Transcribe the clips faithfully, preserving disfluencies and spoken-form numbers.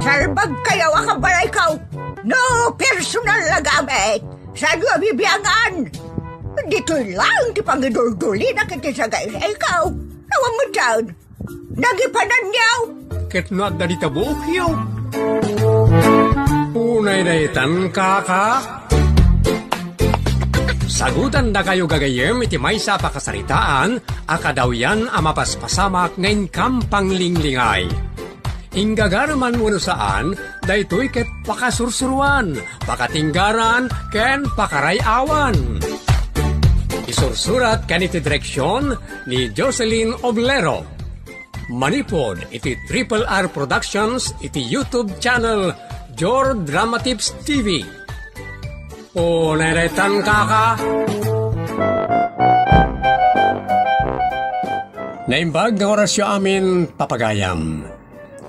Sarbag kayo a kabalayko. No personal a gamit, saanyo a bibiangan. Ditoy laeng ti pangiduldulina iti sagayrayko. Awan met dayta. Nagipananyo. Ket no adda dita buokyo. Unay daytan, kaka. Sagutandakayo gagayyem iti maysa a pakasaritaan a kadawyan a mapaspasamak nga inkam panglinglingay. Inggagareman wenno saan, daytoy ket pakasursuroan, pakatinggaran, ken pakaray-awan. Isursurat ken iti direksion ni Jocelyn Oblero. Manipud iti Triple R Productions iti YouTube channel Jor Drama Tips T V. O, nairetan, kaka. Naimbag nga orasyo amin, papagayam.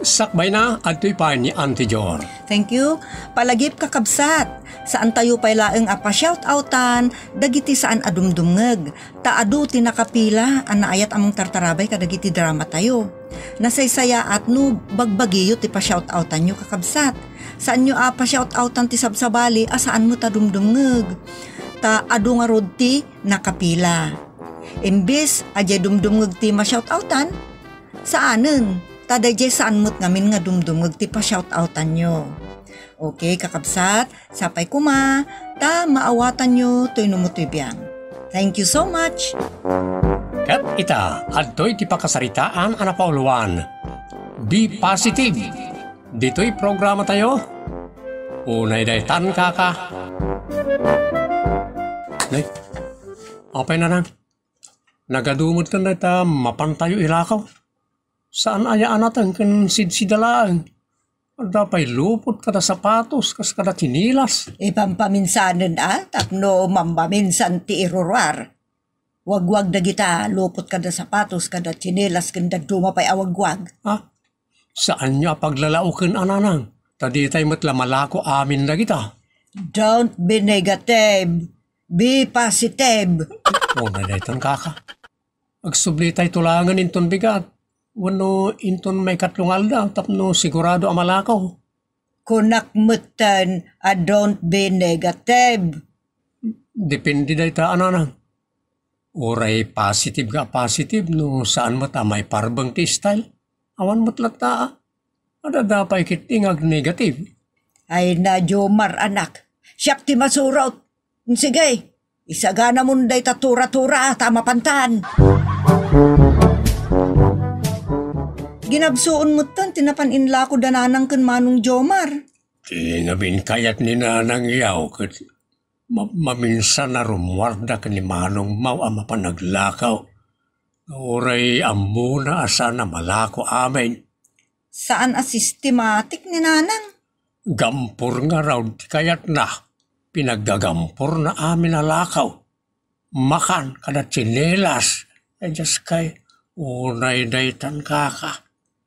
Sakbayna, adtoy pay ni Auntie Jor. Thank you. Palagip, kakabsat. Saantayo pay laeng a pa-shout-outan dagiti saan a dumdumngeg. Ta adu ti nakapila a naayat a mangtartarabay kadagiti dramatayo. Nasaysayaat no bagbagiyo ti pa-shout-outanyo, kakabsat. Saanyo a pa-shout-outan ti sabsabali a saan met a dumdumngeg. Ta adu ngarud ti nakapila. Imbes a diay dumdumngeg ti ma-shout-outan, saanen. Ta daydiay saan met ngamin nga dumdumngeg ti pa-shout-outanyo. Okay, kakabsat, sapay koma, ta maawatanyo toy no mutoy biang. Thank you so much! Ket ita, adtoy ti pakasaritaan a napauluan. Be positive. Ditoy programatayo. Unay daytan, kaka. Nay, apay, nanang? Nagadu met ken dayta mapantayo ilakaw. Saan aya a nateng ken sidsida laeng. Adda pay lupot kada sapatos kas kada tsinelas. Ipampaminsanen a, tapno mampaminsan ti iruruar. Wagwag dagita lupot kada sapatos, kada tsinelas, ken dadduma pay a wagwag. Ah, saanyo a paglalaoken, a nanang. Ta ditay met la malako amin dagita. Don't be negative. Be positive. Unay daytan, kaka. Agsublitay tulangen inton bigat. Wenno inton maikatlo nga aldaw tapno sigurado a malakaw. Kunak metten a don't be negative. Depende dayta, a nanang. Uray positive nga positive no saan met a maiparbeng ti style. Awan met latta, a. Adda pay ketdi nga agnegative. Ay na, Jomar, anak. Siak ti masurot. Sige, isaganamon dayta tura-tura ta mapantan. Ginabsuon metten ti napan inlako da nanang ken Manong Jomar. Ti ngamin kayat ni Nanang Yaw ket ma-, maminsan a rummuarda ken ni Manong Maw a mapan aglakaw. Uray ammona a saan a malako amin. Saan a sistematik ni Nanang. Gampor ngarud ti kayatna. Pinaggagamporna amin a lakaw. Makan kada tsinelas. Ay, Dios kay, unay daytan, kaka.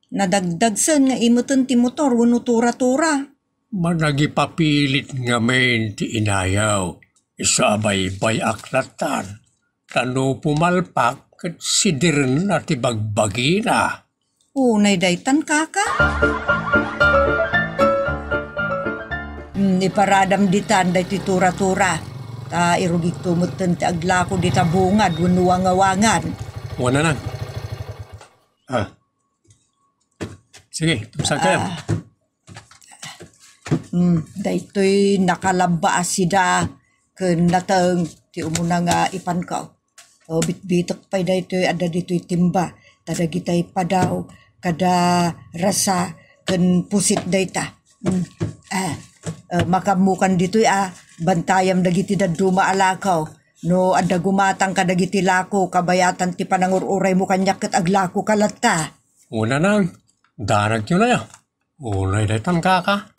Nadagdagsen nga imeten ti motor wenno tura-tura. Managipapilit ngamin ti inayaw. Isu a baybay-ak lattan. Ta no pumalpak ket sidirenna ti bagbagina. Unay daytan, kaka? Hmm, iparadam ditan daytoy tura-tura. Ta irugikto metten ti aglako dita bungad wenno wangawangan. Wen, nanang. Ah. Sige, tumsangkayam. Ah. Hmm, daytoy nakalabba a sida ken nateng ti umuna nga ipanko. O, bitbitek pay daytoy adda ditoy timba. Ta dagitay padaw, kada rasa, ken pusit dayta. Hmm. Ah, eh, makammukan ditoy a, bantayam dagiti dadduma a lakaw. No adda gumatang kadagiti lako, kabayatan ti panangur-uraymo kaniak ket aglakoka latta. Wen, nanang, danagyo la ya. Unay daytan, kaka.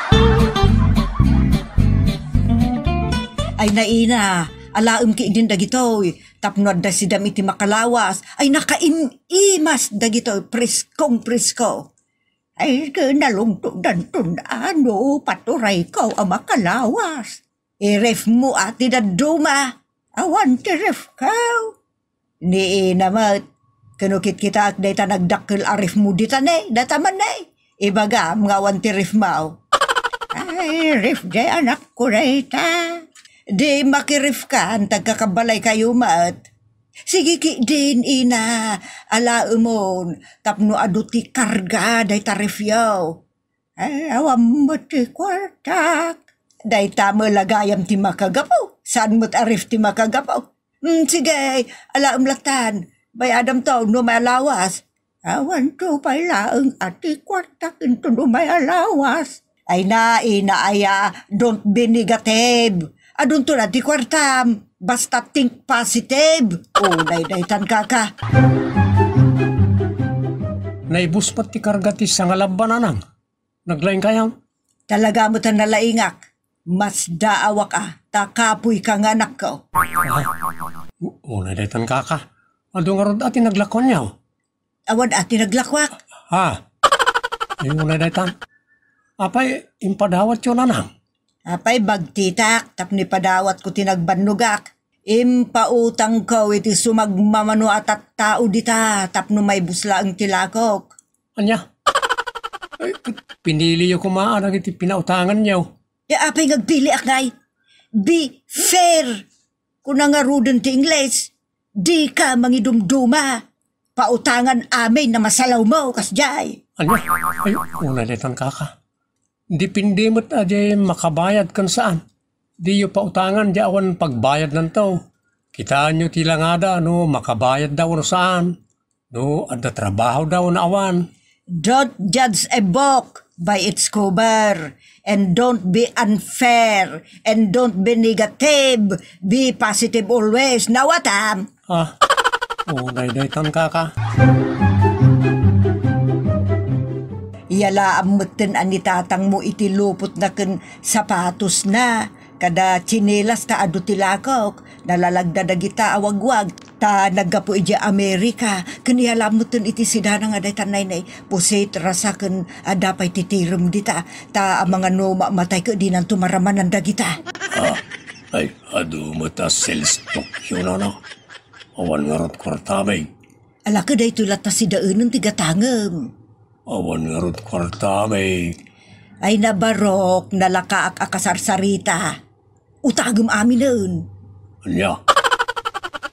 Ay, naina, alaem ketdin dagitoy, tapno adda sidam iti makalawas. Ay, nakaim-imas dagitoy, preskong presko. Ay, ken nalungtodanton a no paturayko a makalawas. Irefmo a ti dadduma. Awan ti refko. Ni ina met, ken no kitkitaek dayta nagdakkel a refmo dita ne, data man ne. Ibagam nga awan ti ref mo. Ay, ref diay anakko dayta. Di makirefkan, ta agkakabalaykayo met. Sige ketdin, ina, alaemon, tapno adu ti karga dayta refyo. Ay, awan met ti kuartak. Dayta met la gayam ti makagapu. Saan met a ref ti makagapu? Hmm, sige, alaem lattan. Bayadamto no may alawas. Awanto pay laeng a ti kuartak inton umay a lawas. Ay na, ina aya, don't be negative. Adunto la ti kuartam. Basta think positive. Unay daytan, kaka. Naibus met ti karga ti sangalabba, nanang. Naglaingkayam? Talaga met a nalaingak. Masdaawak a, ta kapoyka nga anakko. Ah, u-, unay daytan, kaka. Adu ngarud a ti naglakuanyo? Awan a ti naglakuak. Ha? Ay, unay daytan. Apay, impadawatyo, nanang? Apay, bagtitak, tapno ipadawatko ti nagbannogak. Impautangko iti sumagmamano a tattao dita tapno maibus laeng ti lakok. Ania? Ay, ket piniliyo koma a dagiti pinautanganyo. Ya, apay nga agpiliak ngay? Be fair. Kuna ngaruden ti Ingles, dika mangidumduma. Pautangan amin a masalawmo, kasdiay. Ania? Ay, unay daytan, kaka. Depende met a diay makabayad ken saan. Diyo pautangan diay awan pagbayadnanto. Kitaenyo ti langada no makabayadda wenno saan. No adda trabahoda wenno awan. Don't judge a book by its cover, and don't be unfair, and don't be negative. Be positive always. Nawatam? Ah, unay daytan, kaka. Iyalaam metten a ni tatangmo iti lupotna ken sapatosna, kada tsinelas ta adu ti lakok. Nalalagda dagita a wagwag, ta naggapu idiay Amerika. Ken iyalaam metten iti sidana nga dayta naynay, pusit, rasa, ken adda pay ti tirem dita. Ta amangan no mamatay ket dinanto maramanan dagita. Ah, ay, adu met a sales talk yun, ano? Awan ngarud kuartami. Ala, ket daytoy latta sidaenen ti gatangem. Awan ngarud kuartami. Ay, nabarok, nalakaak a kasarsarita. Utagem aminen. Ania?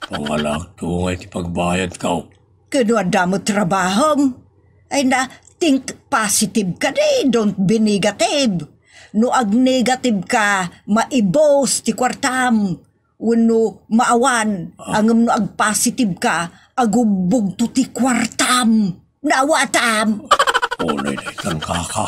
Pangalaakto ngay ti pagbayadko. Ket no adda met trabahom? Ay na, think positive kadi, don't be negative. No agnegative ka, maibus ti kuartam. Wenno maawan, ah, ngem no agpositive ka, agubbogto ti kuartam. Nawatam! Unay daytan, kaka.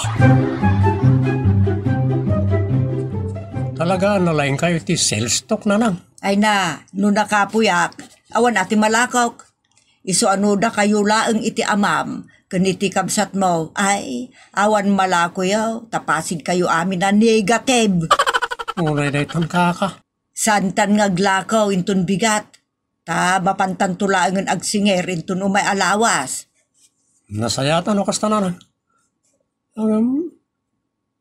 Talaga, nalaingkayo ti sales talk, nanang. Ay na, no nakapuyak, awan a ti malakok. Isu a no dakayo laeng iti amam, ken iti kabsatmo, ay, awan malakoyo, ta pasigkayo amin a negative. Unay daytan, kaka. Saantan nga aglakaw inton bigat, ta mapantanto laengen agsinger inton umay a lawas. Nasayaat no kasta, nanang. Ngem,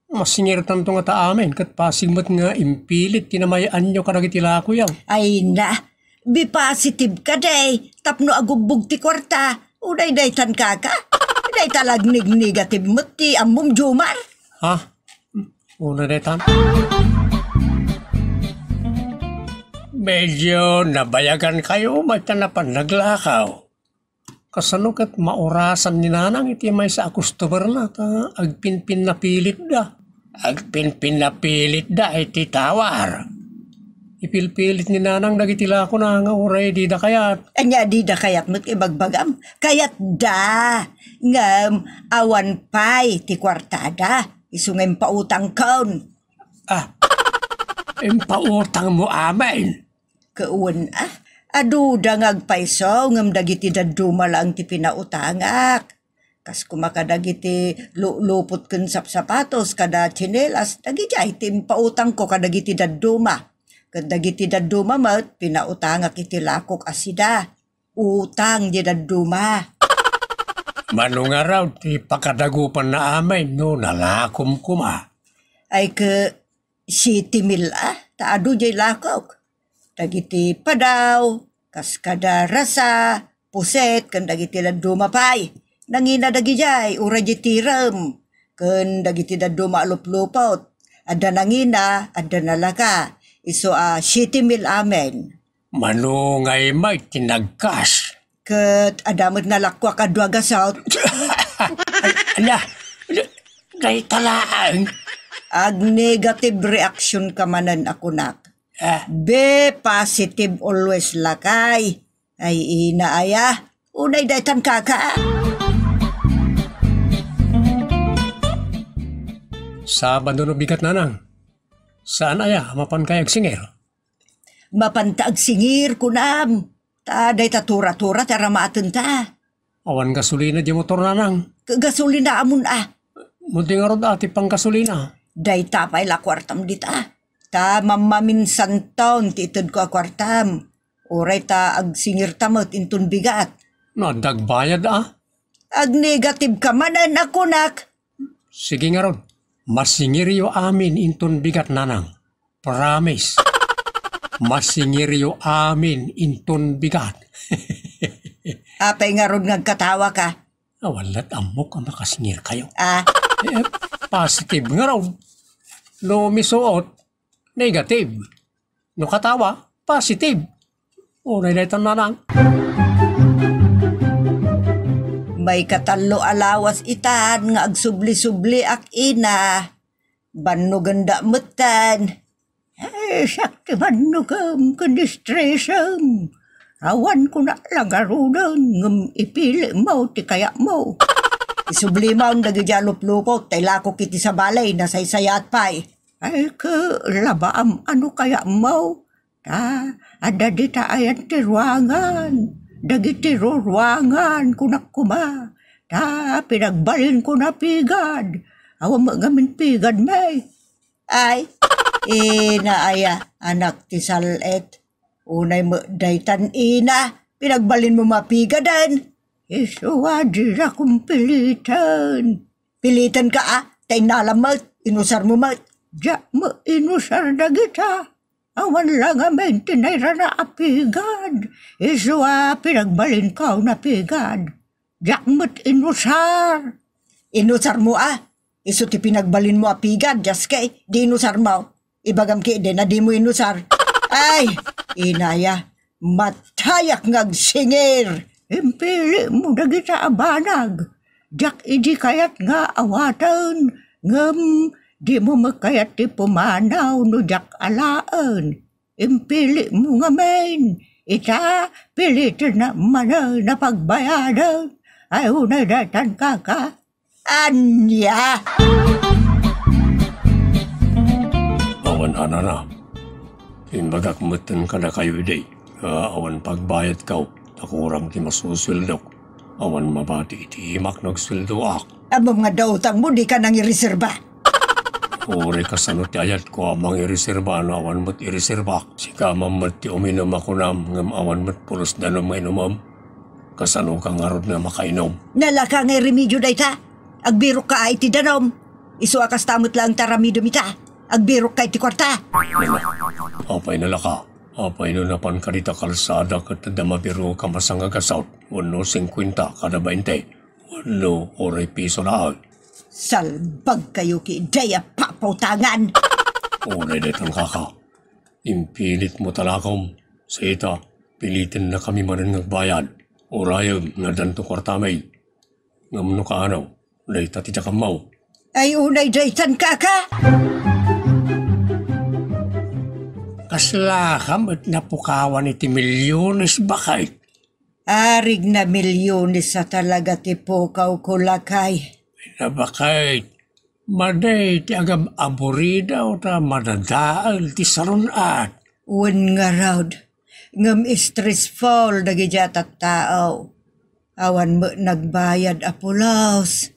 masingertanto ngata amin, ket pasig met nga impilit ti namay-anyo kadagiti lakoyo. Ay na, be positive kadi, tapno agubbog ti kuarta, unay daytan, kaka. Dayta la agneg-negative met ti ammom, Jomar. Ha? Unay daytan? Medyo nabayagankayo, mayta napan naglakaw. Kasano ket maurasan ni nanang iti maysa a customerna ta agpinpinnapilitda? Agpinpinnapilitda iti tower. Ipilpilit ni nanang dagiti lakona nga uray dida kayat. Ania dida kayat met ibagbagam? Kayatda. Ngem awan pay ti kuartada. Isu nga impautangkon. Ah, impautangmo amin? Ket wen, ah, aduda nga agpayso ngem dagiti dadduma laeng ti pinautangak. Kas koma kadagiti lu-, lupot ken sapsapatos, kada tsinelas, dagidiay ti impautangko kadagiti dadduma. Ket dagiti dadduma met, pinautangak iti lakok a sida. Utang di dadduma. Mano ngarud ti pakadagupanna amin no nalakom koma? Ay, ket siti mil a, ta adu diay lakok. Dagiti padaw, kas kada rasa, puset, ken dagiti dadduma pay. Nangina dagidiay, uray diay tirem. ken dagiti dadduma a luplupot. Adda nangina, adda nalaka. Isu a siete mil amin. Mano ngay met ti nagkas? Ket adda met nalakkuak a dua gasut. Ala, dayta laeng. Ag-negative reaction ka manen a kunak. Ah. Be positive always, lakay. Ay, ina aya. Unay daytan, kaka. Sabado no bigat, nanang. Saan aya a mapan kay agsingir? Mapan ta agsingir, kunam. Ta dayta tura-tura ti aramatenta. Awan gasolina di motor, nanang. K-, gasolina amon a. Mudi ngarud a ti panggasolina. Dayta pay la kuartam dita. Ta mammaminsanton ti itedko a kuartam. Uray ta agsingirta met inton bigat. No, adda agbayad a? Ag-negative ka manen a kunak. Sige ngarud, masingiryo amin inton bigat, nanang. Promise. Masingiryo amin inton bigat. Apay ngarud nga agkatawa ka? Awan lat ammok a makasingir kayo. Ah. Eh, positive ngarud. No misuot, negative. No katawa, positive. Unay daytan, nanang. May katallo a lawas itan nga agsubli-subliak, ina. Bannogenda metten. Eh, siak ti bannogem ken stressem. Awan kunak la ngaruden ngem ipilim ti kayatmo. Isubliman dagiti a luplupot, ta ilakok iti sabali, nasaysayaat pay. Ay, ke, labaam ano kayatmo? Ta, adda dita ayan ti ruangan. Dagiti ruruangan, kunak koma. Ta, pinagbalinkon a pigad. Awan met ngamin pigad, may. Ay, ina aya, anak ti sal-et. Unay met daytan, ina, pinagbalinmo mapigaden. Isu a dida kumpiliten. Piliten ka, a, ta innalam met, inusarmo met. Diak met inusar dagita. Awan la ngamin ti nairana a pigad. Isu a pinagbalinko a pigad. Diak met inusar. Inusarmo a. Isu ti pinagbalinmo a pigad, diak kay, di inusarmo. Ibagam ketdi a dimo inusar. Ay, ina aya, matayak nga agsingir. Impilimmo dagita a banag. Diak idi kayat nga awaten, ngem dimo met kayat ti pumanaw no diak alaen. Impilimmo ngamin. Ita, piliten na manen a pagbayaden. Ay, unay daytan, kaka. Ania? Awan anana. Imbagak metten kadakayo idi, a, awan pagbayadko, ta kurang ti masusueldok. Awan mabati iti imak no agsueldoak. Ammom nga adda utangmo, dika nangireserba. Uray kasano ti ayatko a mangireserba no awan met ireserbak? Sika man met ti uminum a kunam, ngem awan met pulos danum nga inumem. Kasano ka ngarud nga makainom? Nalaka nga iremedio dayta. Agbirok ka a iti danum. Isu a kasta met laeng ti aramidem ita. Agbirok ka iti kuarta. Nana, apay nalaka? Apay no napan ka dita kalsada ket adda mabirok a masangagasut wenno singkuenta kada bainte wenno uray piso laeng? Salbag kayo ki daya papautangan. Uray daytan, kaka. Impilit mo talakom. Sita, piliten na kami manen nga agbayad. Urayem nga addanto kuartami. Ngem no kaano, dayta ti dakammo. Ay, unay daytan, kaka! Kasla ka met napukawan iti milyones, baket? Arig na milyones a talaga ti pukawko, lakay. Ay, na, baket. Madi ti agab-aburida ta madadael ti sarun-at. Wen ngarud, ngem stressful dagiti a tattao. Awan met nagbayad a pulos.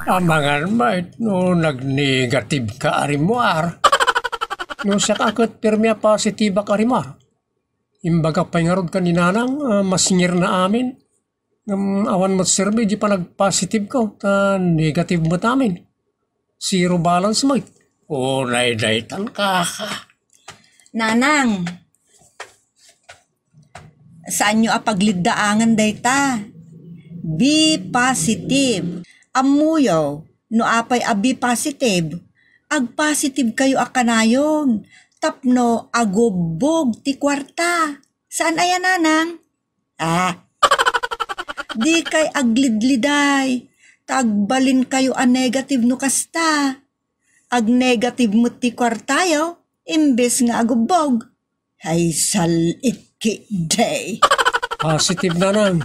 Amangan met no nagnegative ka a rimuar. No siak a ket pirmi a positibak a rimuar. Imbagak pay ngarud ken ni Nanang a masingirna amin. Ngem awan met serbi di panagpositibko, ta negative met amin. Zero balance met. Unay daytan, kaka. Nanang, saanyo a pagleddaangan dayta. Be positive. Ammoyo, No apay a be positive, agpositiveyo a kanayon tapno agubbog ti kuarta. Saan aya, nanang? Ah, dikay aglidliday, ta agbalinkayo a negative no kasta. Agnegative met ti kuartayo, imbes nga agubbog. Ay, sal-it ki, day. Positive, nanang.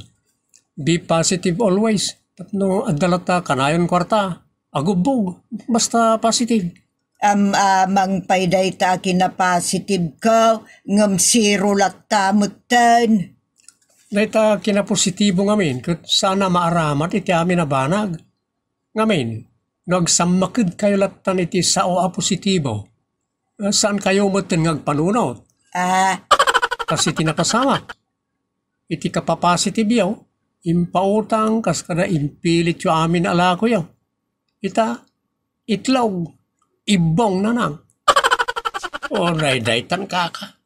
Be positive always. Tapno adda latta kanayon kuarta. Agubbog. Basta positive. Am-amang pay dayta a kinapositive ko, ngem zero latta metten. Dayta kinapositibo ngamin, ket saan a maaramat iti amin a banag. Ngamin, no agsammakedkayo lattan iti sao a positibo, eh, saankayo metten nga agpanunot. Ah. Kas iti napasamak, iti kapapositiveyo, impautang kas kada impilityo amin a lakoyo. Ita, itlog, ibbong, nanang. Uray daytan, kaka.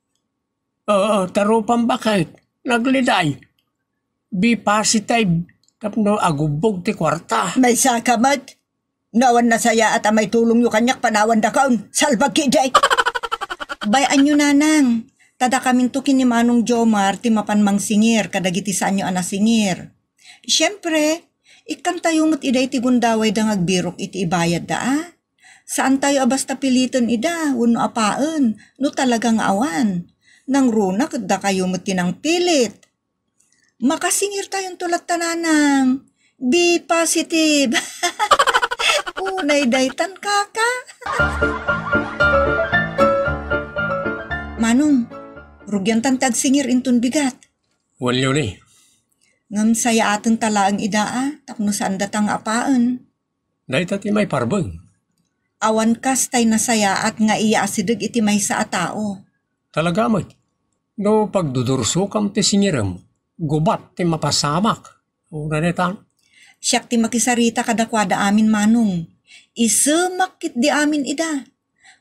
Oo, ta rupam baket, nagliday. Be positive, tapno agubbog ti kuarta. Maysaka met. No awan nasayaat a maitulongyo kaniak, panawandakon. Salbag ki, day. Bay-anyo, nanang. Ta dakaminto ken ni Manong Jomar ti mapan mangsingir kadagiti saanyo a nasingir. Siempre, ikkantayo met ida iti gundawayda nga agbirok iti ibayadda, a? Saantayo a basta piliten ida wenno apaen no talaga nga awan. Nangruna ket dakayo met ti nangpilit. Makasingirtayonto latta, nanang. Be positive. Unay daytan, kaka. Manong, rugiantan ti agsingir inton bigat. Wen, Leonie. Ngem sayaatenta laeng ida, a, tapno saandata nga apaen. Dayta ti maiparbeng. Awan kas tay nasayaat nga iyaasideg iti maysa a tao. Talaga met. No pagdudursokam ti singirem, gubat ti mapasamak. Una daytan. Siak ti makisarita kadakuada amin, Manong. Isemak ketdi amin ida.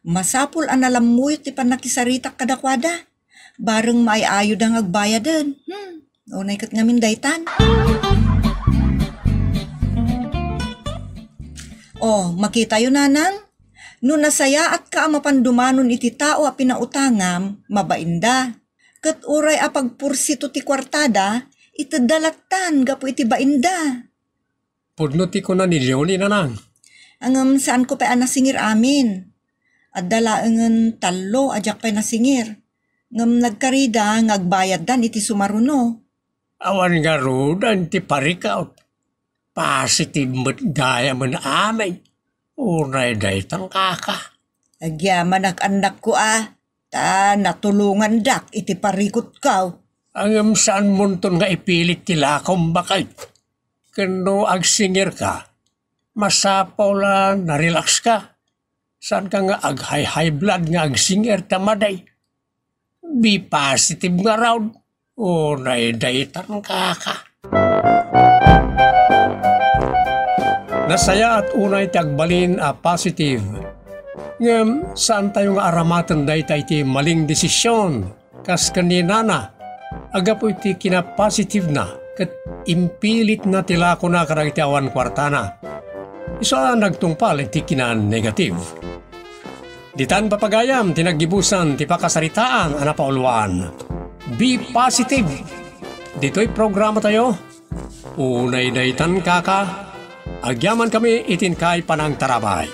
Masapul a nalammuyo ti pannakisaritak kadakuada. Bareng maay-ayoda nga agbayaden. Hmm, unay ket ngamin daytan. Oh, makitayo, nanang? No nasayaatka a mapan dumanon iti tao a pinautangam, mabainda. Ket uray a pagpursito ti kuartada, itedda lattan gapu iti bainda. Pudno ti kuna ni Leonie, nanang. Ngem saanko pay a nasingir amin. Adda laengen tallo a diak pay nasingir. Ngem nagkarida nga agbayaddan iti sumaruno. Awan ngaruden ti parikut. Positive met gayamen amin. Unay daytan, kaka. Agyamanak, annakko, a, ta natulongandak iti parikutko. Ngem saanmonton nga ipilit ti lakom, baket. Ken no agsingirka, masapul a narelaxka. Saanka nga ag-high-high blood nga agsingir ta madi. Be positive ngarud. Unay daytan, kaka. Nasayaat unay ti agbalin a positive. Ngem saantayo nga aramaten dayta iti maling desisyon. Kas ken ni nana, agapu iti kinapositivena ket impilitna ti lakona kadagiti awan kuartana. Isu a nagtungpal iti kinanegative. Ditan papagayam ti naggibusan ti pakasaritaan a napauluan. Be positive. Ditoy programa tayo. Unay daytan, kaka. Agyaman kami itin kay panangtarabay.